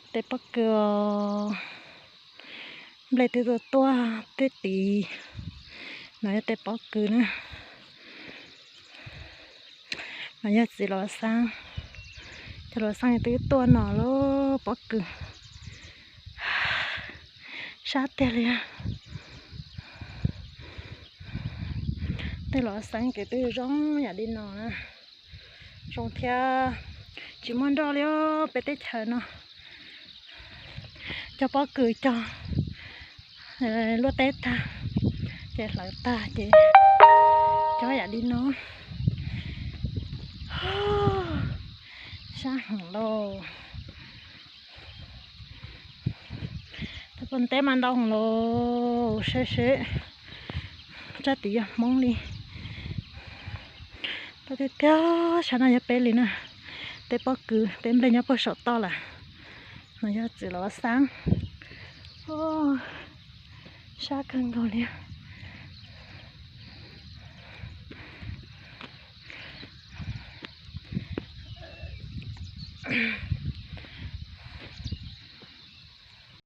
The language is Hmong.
Tej pob kws, nplej twb tuaj tuaj twb tid. No yog tej pob kws na. No yog txiv los xaab, cov los xaab twb tuaj no lub pob kws. Sab tiag li. Tej los xaab kev twb zoo yam li no na. Zoo thiab, tsis muaj nroj li os peb teb chaws no. Cog pob kws cog luaj teb tag, ces hlawv tag ces cog yam li no. Sab heev lauj. Teb mas ntau heev lauj, seb seb, tsab tid yog Hmoob li. Tau tiag tiag, sab no yog peb li na. Tej pob kws tej nplej nyob puag saum toj lawm. No yog txiv los xaab. Sab kawg nkaus li.